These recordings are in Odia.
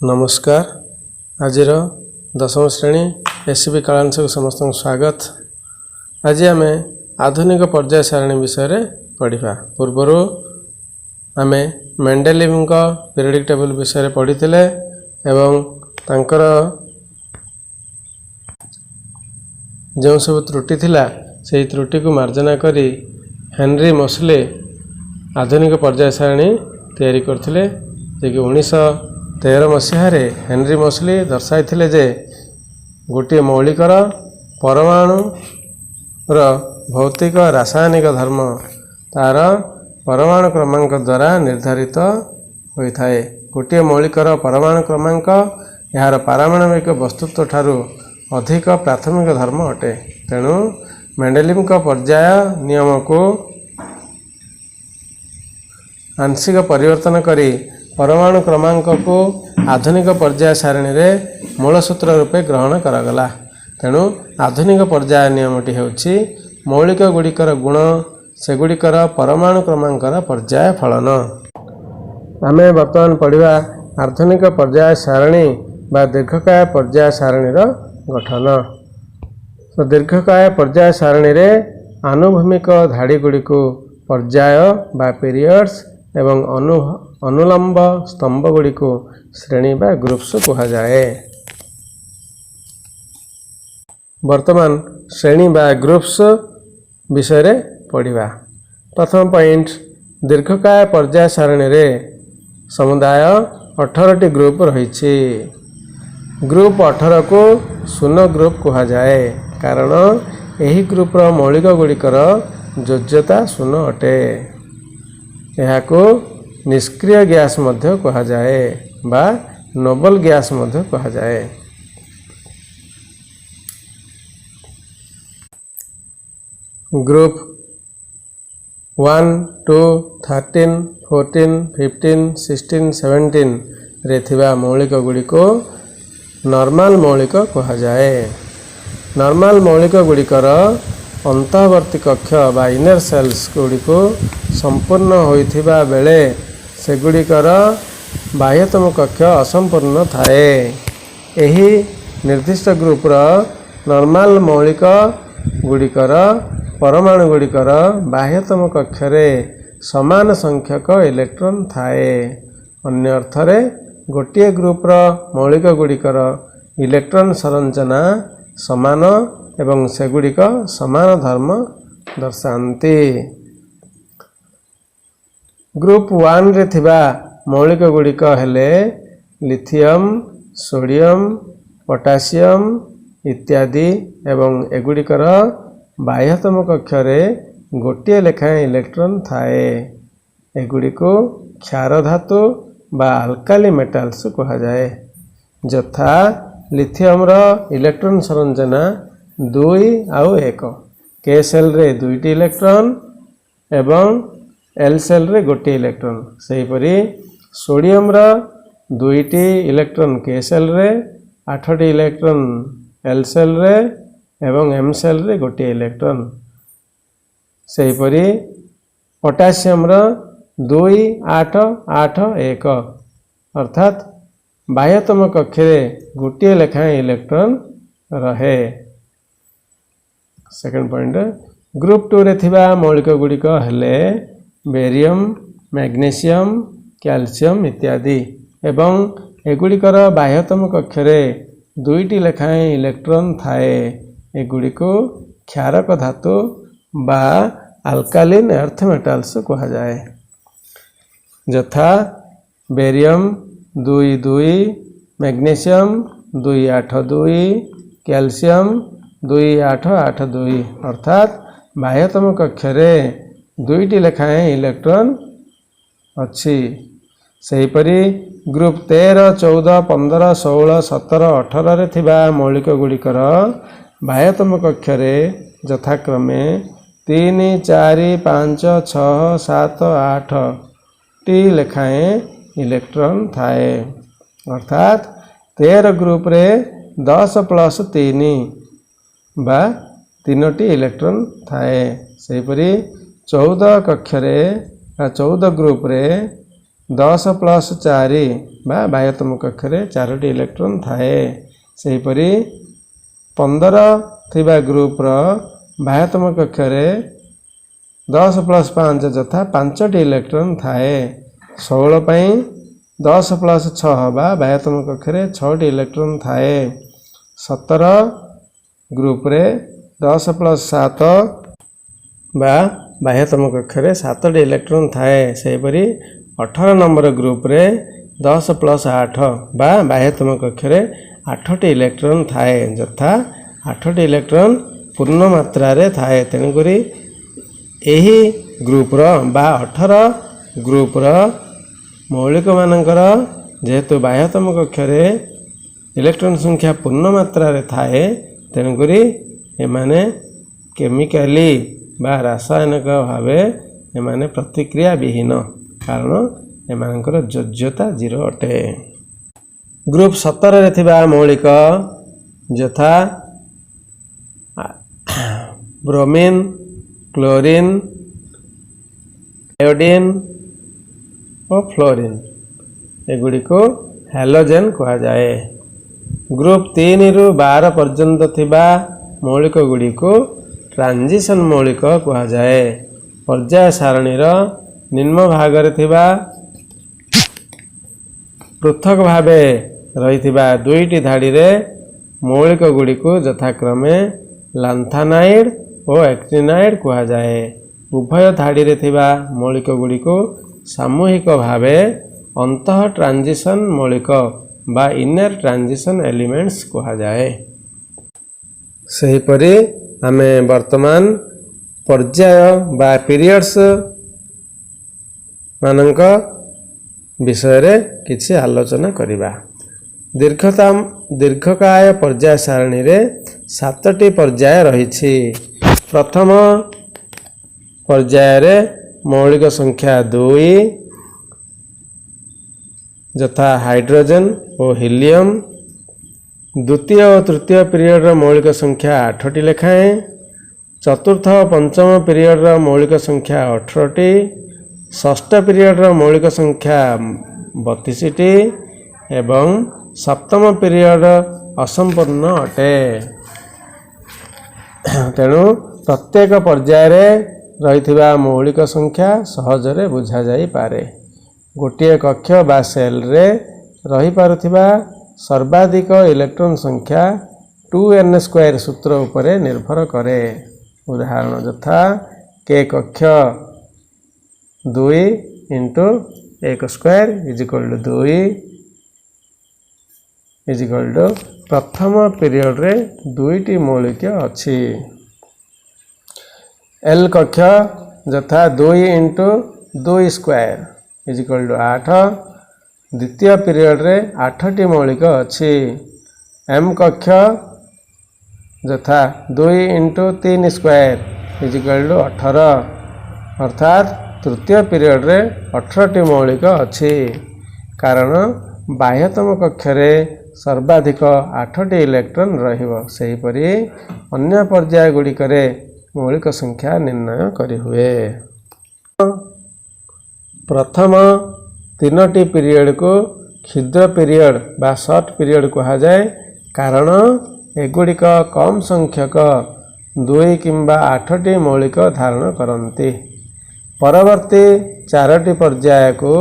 ନମସ୍କାର। ଆଜିର ଦଶମ ଶ୍ରେଣୀ ଏସ୍ ସି ବି କାଳାଂଶକୁ ସମସ୍ତଙ୍କୁ ସ୍ୱାଗତ। ଆଜି ଆମେ ଆଧୁନିକ ପର୍ଯ୍ୟାୟ ସାରଣୀ ବିଷୟରେ ପଢ଼ିବା। ପୂର୍ବରୁ ଆମେ ମେଣ୍ଡେଲିଭଙ୍କ ପିରିୟଡ଼ିକ୍ ଟେବୁଲ୍ ବିଷୟରେ ପଢ଼ିଥିଲେ ଏବଂ ତାଙ୍କର ଯେଉଁ ସବୁ ତ୍ରୁଟି ଥିଲା, ସେହି ତ୍ରୁଟିକୁ ମାର୍ଜନା କରି ହେନରୀ ମୋସଲେ ଆଧୁନିକ ପର୍ଯ୍ୟାୟ ସାରଣୀ ତିଆରି କରିଥିଲେ, ଯିଏକି 1913 ମସିହାରେ ହେନରୀ ମୋସଲି ଦର୍ଶାଇଥିଲେ ଯେ ଗୋଟିଏ ମୌଳିକର ପରମାଣୁର ଭୌତିକ ରାସାୟନିକ ଧର୍ମ ତା'ର ପରମାଣୁ କ୍ରମାଙ୍କ ଦ୍ୱାରା ନିର୍ଦ୍ଧାରିତ ହୋଇଥାଏ। ଗୋଟିଏ ମୌଳିକର ପରମାଣୁ କ୍ରମାଙ୍କ ଏହାର ପାରମାଣବିକ ବସ୍ତୁତ୍ୱ ଠାରୁ ଅଧିକ ପ୍ରାଥମିକ ଧର୍ମ ଅଟେ। ତେଣୁ ମେଣ୍ଡେଲିଭଙ୍କ ପର୍ଯ୍ୟାୟ ନିୟମକୁ ଆଂଶିକ ପରିବର୍ତ୍ତନ କରି ପରମାଣୁ କ୍ରମାଙ୍କକୁ ଆଧୁନିକ ପର୍ଯ୍ୟାୟ ସାରଣୀରେ ମୂଳ ସୂତ୍ର ରୂପେ ଗ୍ରହଣ କରାଗଲା। ତେଣୁ ଆଧୁନିକ ପର୍ଯ୍ୟାୟ ନିୟମଟି ହେଉଛି ମୌଳିକ ଗୁଡ଼ିକର ଗୁଣ ସେଗୁଡ଼ିକର ପରମାଣୁ କ୍ରମାଙ୍କର ପର୍ଯ୍ୟାୟ ଫଳନ। ଆମେ ବର୍ତ୍ତମାନ ପଢ଼ିବା ଆଧୁନିକ ପର୍ଯ୍ୟାୟ ସାରଣୀ ବା ଦୀର୍ଘକାୟ ପର୍ଯ୍ୟାୟ ସାରଣୀର ଗଠନ। ତ ଦୀର୍ଘକାୟ ପର୍ଯ୍ୟାୟ ସାରଣୀରେ ଆନୁଭୂମିକ ଧାଡ଼ିଗୁଡ଼ିକୁ ପର୍ଯ୍ୟାୟ ବା ପିରିୟଡ଼୍ସ ଏବଂ ଅନୁଲମ୍ବ ସ୍ତମ୍ଭଗୁଡ଼ିକୁ ଶ୍ରେଣୀ ବା ଗ୍ରୁପ୍ସ କୁହାଯାଏ। ବର୍ତ୍ତମାନ ଶ୍ରେଣୀ ବା ଗ୍ରୁପ୍ସ ବିଷୟରେ ପଢ଼ିବା। ପ୍ରଥମ ପଏଣ୍ଟ, ଦୀର୍ଘକାୟ ପର୍ଯ୍ୟାୟ ସାରଣୀରେ ସମୁଦାୟ 18ଟି ଗ୍ରୁପ୍ ରହିଛି। ଗ୍ରୁପ୍ 18କୁ ଶୂନ ଗ୍ରୁପ୍ କୁହାଯାଏ, କାରଣ ଏହି ଗ୍ରୁପ୍ର ମୌଳିକ ଗୁଡ଼ିକର ଯୋଜ୍ୟତା ଶୂନ ଅଟେ। ଏହାକୁ ନିଷ୍କ୍ରିୟ ଗ୍ୟାସ୍ ମଧ୍ୟ କୁହାଯାଏ ବା ନୋବଲ ଗ୍ୟାସ୍ ମଧ୍ୟ କୁହାଯାଏ। Group 1, 2, 13, 14, 15, 16, 17ରେ ଥିବା ମୌଳିକ ଗୁଡ଼ିକୁ ନର୍ମାଲ ମୌଳିକ କୁହାଯାଏ। ନର୍ମାଲ ମୌଳିକ ଗୁଡ଼ିକର ଅନ୍ତଃବର୍ତ୍ତୀ କକ୍ଷ ବା ଇନର୍ ସେଲ୍ସ ଗୁଡ଼ିକୁ ସମ୍ପୂର୍ଣ୍ଣ ହୋଇଥିବା ବେଳେ ସେଗୁଡ଼ିକର ବାହ୍ୟତମ କକ୍ଷ ଅସମ୍ପୂର୍ଣ୍ଣ ଥାଏ। ଏହି ନିର୍ଦ୍ଦିଷ୍ଟ ଗ୍ରୁପର ନର୍ମାଲ ମୌଳିକ ଗୁଡ଼ିକର ପରମାଣୁ ଗୁଡ଼ିକର ବାହ୍ୟତମ କକ୍ଷରେ ସମାନ ସଂଖ୍ୟକ ଇଲେକ୍ଟ୍ରନ୍ ଥାଏ। ଅନ୍ୟ ଅର୍ଥରେ, ଗୋଟିଏ ଗ୍ରୁପର ମୌଳିକ ଗୁଡ଼ିକର ଇଲେକ୍ଟ୍ରନ୍ ସଂରଚନା ସମାନ ଏବଂ ସେଗୁଡ଼ିକ ସମାନ ଧର୍ମ ଦର୍ଶାନ୍ତି। ଗ୍ରୁପ୍ 1ରେ ଥିବା ମୌଳିକ ଗୁଡ଼ିକ ହେଲେ ଲିଥିୟମ୍, ସୋଡ଼ିୟମ୍, ପଟାସିୟମ୍ ଇତ୍ୟାଦି ଏବଂ ଏଗୁଡ଼ିକର ବାହ୍ୟତମ କକ୍ଷରେ ଗୋଟିଏ ଲେଖାଏଁ ଇଲେକ୍ଟ୍ରନ୍ ଥାଏ। ଏଗୁଡ଼ିକୁ କ୍ଷାର ଧାତୁ ବା ଆଲକାଲି ମେଟାଲ୍ସ କୁହାଯାଏ। ଯଥା ଲିଥିୟମର ଇଲେକ୍ଟ୍ରନ୍ ସଂରଚନା 2 ଆଉ 1, କେ ସେଲ୍ରେ ଦୁଇଟି ଇଲେକ୍ଟ୍ରନ୍ ଏବଂ ଏଲ୍ ସେଲ୍ରେ ଗୋଟିଏ ଇଲେକ୍ଟ୍ରନ୍। ସେହିପରି ସୋଡ଼ିୟମର ଦୁଇଟି ଇଲେକ୍ଟ୍ରନ୍ କେ ସେଲ୍ରେ, ଆଠଟି ଇଲେକ୍ଟ୍ରନ୍ ଏଲ୍ ସେଲ୍ରେ ଏବଂ ଏମ୍ ସେଲ୍ରେ ଗୋଟିଏ ଇଲେକ୍ଟ୍ରନ୍। ସେହିପରି ପଟାସିୟମର 2, 8, 8, 1, ଅର୍ଥାତ୍ ବାହ୍ୟତମ କକ୍ଷରେ ଗୋଟିଏ ଲେଖାଏଁ ଇଲେକ୍ଟ୍ରନ୍ ରହେ। ସେକେଣ୍ଡ ପଏଣ୍ଟ, ଗ୍ରୁପ୍ 2ରେ ଥିବା ମୌଳିକ ଗୁଡ଼ିକ ହେଲେ ବେରିୟମ୍, ମ୍ୟାଗ୍ନେସିୟମ୍, କ୍ୟାଲସିୟମ୍ ଇତ୍ୟାଦି ଏବଂ ଏଗୁଡ଼ିକର ବାହ୍ୟତମ କକ୍ଷରେ ଦୁଇଟି ଲେଖାଏଁ ଇଲେକ୍ଟ୍ରନ୍ ଥାଏ। ଏଗୁଡ଼ିକୁ କ୍ଷାରକ ଧାତୁ ବା ଆଲକାଲିନ୍ ଏର୍ଥ ମେଟାଲ୍ସ କୁହାଯାଏ। ଯଥା ବେରିୟମ୍ 2 2, ମ୍ୟାଗ୍ନେସିୟମ୍ 2 8 2, କ୍ୟାଲସିୟମ୍ 2 8 8 2, ଅର୍ଥାତ୍ ବାହ୍ୟତମ କକ୍ଷରେ ଦୁଇଟି ଲେଖାଏଁ ଇଲେକ୍ଟ୍ରନ୍ ଅଛି। ସେହିପରି ଗ୍ରୁପ୍ 13, 14, 15, 16, 17, 18ରେ ଥିବା ମୌଳିକ ଗୁଡ଼ିକର ବାହ୍ୟତମ କକ୍ଷରେ ଯଥାକ୍ରମେ 3, 4, 5, 6, 7, 8ଟି ଲେଖାଏଁ ଇଲେକ୍ଟ୍ରନ୍ ଥାଏ। ଅର୍ଥାତ୍ 13 ଗ୍ରୁପରେ 10 ପ୍ଲସ୍ 3 ବା ତିନୋଟି ଇଲେକ୍ଟ୍ରନ୍ ଥାଏ। ସେହିପରି 14 କକ୍ଷରେ ବା 14 ଗ୍ରୁପରେ 10 ପ୍ଲସ୍ 4 ବା ବାହ୍ୟତମ କକ୍ଷରେ ଚାରୋଟି ଇଲେକ୍ଟ୍ରନ୍ ଥାଏ। ସେହିପରି 15 ଥିବା ଗ୍ରୁପର ବାହ୍ୟତମ କକ୍ଷରେ 10 ପ୍ଲସ୍ 5 ଯଥା ପାଞ୍ଚଟି ଇଲେକ୍ଟ୍ରନ୍ ଥାଏ। 16 ପାଇଁ 10 ପ୍ଲସ୍ 6 ବା ବାହ୍ୟତମ କକ୍ଷରେ ଛଅଟି ଇଲେକ୍ଟ୍ରନ୍ ଥାଏ। 17 ଗ୍ରୁପରେ 10 ପ୍ଲସ୍ 7 ବା ବାହ୍ୟତମ କକ୍ଷରେ ସାତଟି ଇଲେକ୍ଟ୍ରନ୍ ଥାଏ। ସେହିପରି 18 ନମ୍ବର ଗ୍ରୁପରେ 10 ପ୍ଲସ୍ 8 ବା ବାହ୍ୟତମ କକ୍ଷରେ ଆଠଟି ଇଲେକ୍ଟ୍ରନ୍ ଥାଏ, ଯଥା ଆଠଟି ଇଲେକ୍ଟ୍ରନ୍ ପୂର୍ଣ୍ଣ ମାତ୍ରାରେ ଥାଏ। ତେଣୁକରି ଏହି ଗ୍ରୁପର ବା 18 ଗ୍ରୁପର ମୌଳିକମାନଙ୍କର ଯେହେତୁ ବାହ୍ୟତମ କକ୍ଷରେ ଇଲେକ୍ଟ୍ରନ୍ ସଂଖ୍ୟା ପୂର୍ଣ୍ଣ ମାତ୍ରାରେ ଥାଏ, ତେଣୁକରି ଏମାନେ କେମିକାଲି ବା ରାସାୟନିକ ଭାବେ ଏମାନେ ପ୍ରତିକ୍ରିୟା ବିହୀନ, କାରଣ ଏମାନଙ୍କର ଯୋଜ୍ୟତା ଜିରୋ ଅଟେ। ଗ୍ରୁପ 17ରେ ଥିବା ମୌଳିକ ଯଥା ବ୍ରୋମିନ୍, କ୍ଲୋରିନ୍, ଆୟୋଡିନ୍ ଓ ଫ୍ଲୋରିନ୍, ଏଗୁଡ଼ିକୁ ହ୍ୟାଲୋଜେନ୍ କୁହାଯାଏ। ଗ୍ରୁପ 3ରୁ 12 ପର୍ଯ୍ୟନ୍ତ ଥିବା ମୌଳିକ ଗୁଡ଼ିକୁ ଟ୍ରାଞ୍ଜିସନ୍ ମୌଳିକ କୁହାଯାଏ। ପର୍ଯ୍ୟାୟ ସାରଣୀର ନିମ୍ନ ଭାଗରେ ଥିବା ପୃଥକ ଭାବେ ରହିଥିବା ଦୁଇଟି ଧାଡ଼ିରେ ମୌଳିକ ଗୁଡ଼ିକୁ ଯଥାକ୍ରମେ ଲାନ୍ଥାନାଇଡ୍ ଓ ଆକ୍ଟିନାଇଡ୍ କୁହାଯାଏ। ଉଭୟ ଧାଡ଼ିରେ ଥିବା ମୌଳିକ ଗୁଡ଼ିକୁ ସାମୂହିକ ଭାବେ ଅନ୍ତଃ ଟ୍ରାଞ୍ଜିସନ୍ ମୌଳିକ ବା ଇନର ଟ୍ରାଞ୍ଜିସନ୍ ଏଲିମେଣ୍ଟସ୍ କୁହାଯାଏ। ସେହିପରି ଆମେ ବର୍ତ୍ତମାନ ପର୍ଯ୍ୟାୟ ବା ପିରିୟଡ଼୍ସ ମାନଙ୍କ ବିଷୟରେ କିଛି ଆଲୋଚନା କରିବା। ଦୀର୍ଘକାୟ ପର୍ଯ୍ୟାୟ ସାରଣୀରେ ସାତଟି ପର୍ଯ୍ୟାୟ ରହିଛି। ପ୍ରଥମ ପର୍ଯ୍ୟାୟରେ ମୌଳିକ ସଂଖ୍ୟା 2, ଯଥା ହାଇଡ୍ରୋଜେନ୍ ଓ ହିଲିୟମ୍। ଦ୍ୱିତୀୟ ଓ ତୃତୀୟ ପିରିୟଡ଼ର ମୌଳିକ ସଂଖ୍ୟା ଆଠଟି ଲେଖାଏଁ। ଚତୁର୍ଥ ଓ ପଞ୍ଚମ ପିରିୟଡ଼ର ମୌଳିକ ସଂଖ୍ୟା 18ଟି। ଷଷ୍ଠ ପିରିୟଡ଼ର ମୌଳିକ ସଂଖ୍ୟା 32ଟି ଏବଂ ସପ୍ତମ ପିରିୟଡ଼ ଅସମ୍ପୂର୍ଣ୍ଣ ଅଟେ। ତେଣୁ ପ୍ରତ୍ୟେକ ପର୍ଯ୍ୟାୟରେ ରହିଥିବା ମୌଳିକ ସଂଖ୍ୟା ସହଜରେ ବୁଝାଯାଇପାରେ। ଗୋଟିଏ କକ୍ଷ ବା ସେଲ୍ରେ ରହିପାରୁଥିବା ସର୍ବାଧିକ ଇଲେକ୍ଟ୍ରନ୍ ସଂଖ୍ୟା 2n square ସୂତ୍ର ଉପରେ ନିର୍ଭର କରେ। ଉଦାହରଣ ଯଥା କେ କକ୍ଷ 2 into 1 square is equal to 2 is equal to ପ୍ରଥମ ପିରିୟଡ଼ରେ ଦୁଇଟି ମୌଳିକ ଅଛି। ଏଲ୍ କକ୍ଷ ଯଥା 2 into 2 square is equal to 8, ଦ୍ୱିତୀୟ ପିରିୟଡ଼ରେ ଆଠଟି ମୌଳିକ ଅଛି। ଏମ୍ କକ୍ଷ ଯଥା 2 into 3 square is equal to 18, ଅର୍ଥାତ୍ ତୃତୀୟ ପିରିୟଡ଼ରେ 18ଟି ମୌଳିକ ଅଛି, କାରଣ ବାହ୍ୟତମ କକ୍ଷରେ ସର୍ବାଧିକ ଆଠଟି ଇଲେକ୍ଟ୍ରନ୍ ରହିବ। ସେହିପରି ଅନ୍ୟ ପର୍ଯ୍ୟାୟ ଗୁଡ଼ିକରେ ମୌଳିକ ସଂଖ୍ୟା ନିର୍ଣ୍ଣୟ କରିହୁଏ। ପ୍ରଥମ ତିନୋଟି ପିରିୟଡ଼କୁ କ୍ଷୁଦ୍ର ପିରିୟଡ଼ ବା ସର୍ଟ ପିରିୟଡ଼ କୁହାଯାଏ, କାରଣ ଏଗୁଡ଼ିକ କମ୍ ସଂଖ୍ୟକ ଦୁଇ କିମ୍ବା ଆଠଟି ମୌଳିକ ଧାରଣ କରନ୍ତି। ପରବର୍ତ୍ତୀ ଚାରୋଟି ପର୍ଯ୍ୟାୟକୁ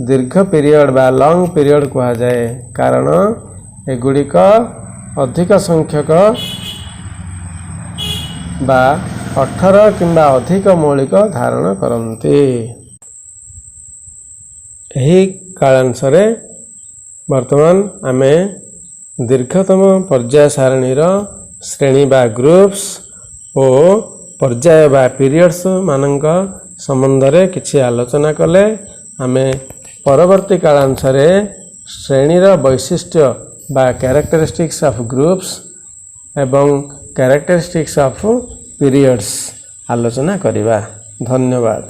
ଦୀର୍ଘ ପିରିୟଡ଼ ବା ଲଙ୍ଗ ପିରିୟଡ଼ କୁହାଯାଏ, କାରଣ ଏଗୁଡ଼ିକ ଅଧିକ ସଂଖ୍ୟକ ବା 18 କିମ୍ବା ଅଧିକ ମୌଳିକ ଧାରଣ କରନ୍ତି। ଏହି କାଳାଂଶରେ ବର୍ତ୍ତମାନ ଆମେ ଦୀର୍ଘତମ ପର୍ଯ୍ୟାୟ ସାରଣୀର ଶ୍ରେଣୀ ବା ଗ୍ରୁପ୍ସ ଓ ପର୍ଯ୍ୟାୟ ବା ପିରିୟଡ଼୍ସ ମାନଙ୍କ ସମ୍ବନ୍ଧରେ କିଛି ଆଲୋଚନା କଲେ। ଆମେ ପରବର୍ତ୍ତୀ କାଳାଂଶରେ ଶ୍ରେଣୀର ବୈଶିଷ୍ଟ୍ୟ ବା କ୍ୟାରେକ୍ଟରିଷ୍ଟିକ୍ସ ଅଫ୍ ଗ୍ରୁପ୍ସ ଏବଂ କ୍ୟାରେକ୍ଟରିଷ୍ଟିକ୍ସ ଅଫ୍ ପିରିୟଡ଼୍ସ ଆଲୋଚନା କରିବା। ଧନ୍ୟବାଦ।